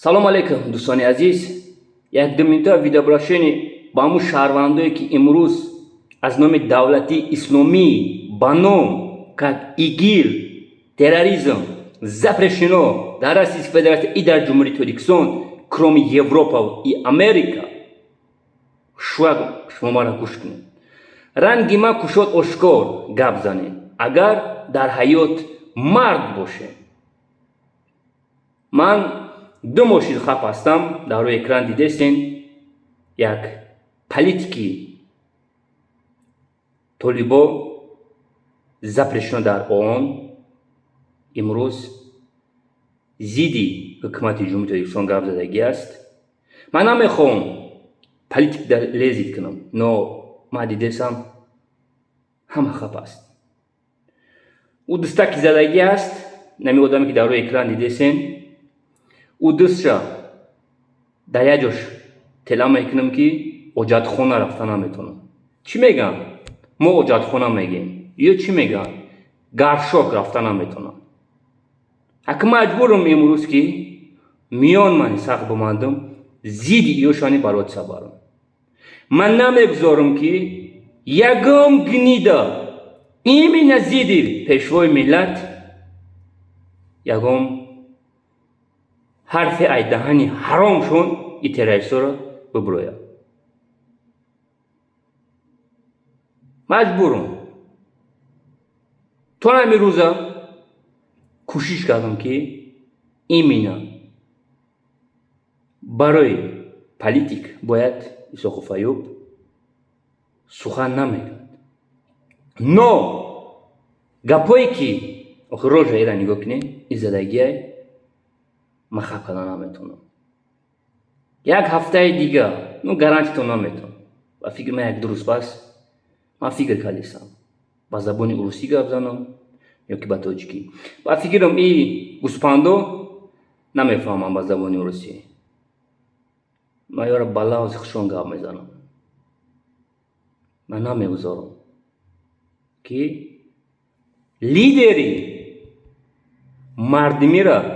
Салом алейкум, дӯстони азиз. Як ду минута видеообращение ба ҳамун шаҳрвандое, ки имрӯз аз номи давлати исломӣ ба ном как ИГИЛ, терроризм запрещено дар Российской Федерация и дар Ҷумҳурии Тоҷикистон, кроме Европа и Америка. Шуак шумо мара гӯш кунед, ранги ман кушод ошкор гап занед, агар дар ҳаёт мард бошед. Ман ду мошин хап ҳастам, дар рӯи экран дидесен. Як политики толибо запрещено дар ООН имрӯз зидди ҳукумати Ҷумҳурии Тоҷикистон гап задагӣ аст. Ман намехоҳам политик лезить кунам, но ман дидесам, ҳама хап аст. Ӯ дастаки задагӣ аст, нами одаме, ки дар рӯи экран дидесен. Ӯ дастша дар як ҷош тела мекунам, ки оҷатхона рафта наметавонам. Чӣ мегӯям? Мо оҷатхона мегӯем ё чӣ мегӯям, горшок рафта наметавонам. Ака, маҷбурам имрӯз, ки миён мани сахт бимандам, зидди иёшани бороться барам. Ман намегузорам, ки ягон гнида именно зидди пешвои миллат ягон ҳарфе ай даҳани ҳаромшон и террористҳоро бибурояд. Маҷбурам. То ҳами рӯза кӯшиш кардам, ки именно барои политик бояд Исоқов Аюб сухан намегӯяд, но гапое ки охир рожа ира нигоҳ кунед, и задагиай ман хаб карда наметавонам. Як ҳафтаи дига, ну, гарантитон наметавонам. Ба фикри ман, як 2 рӯз пас ман фикр кардистам, ба забони урусӣ гап занам ё ки ба тоҷикӣ. Ба фикрам, и гӯспандо намефаҳмам ба забони урусӣ. Ман ёра ба лавзи хушон гап мезанам. Ман намегузорам, ки лидери мардумира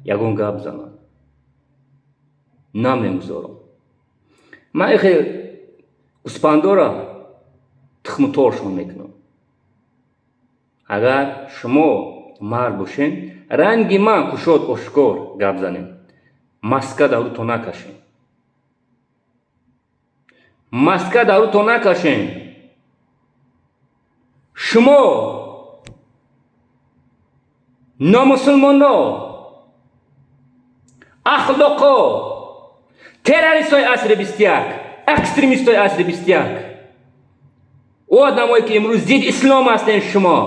ягон гап занад. Намегузорам. Ман ихе гӯспандора тухмуторшон мекунам. Агар шумо мард бошед, ранги ман кушод ошкор гап занед, маска дар рӯтон накашед, маска дар рӯтон накашед. Шумо номусулмонро, ахлоқо, террористҳои асри 21, экстремистҳои асри 21, ӯ одамое, ки имрӯз зидди ислом ҳастен, шумо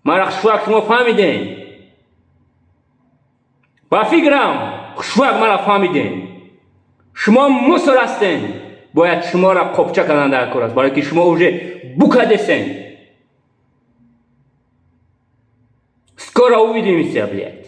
мара хушвак шумо фаҳмидем. Ба фикрам, хушвак мара фаҳмидем. Шумо мусор ҳастен, бояд шуморо қопча кардан дар кор аст, барое ки шумо уже букадесен. Скоро увидимся, блядь.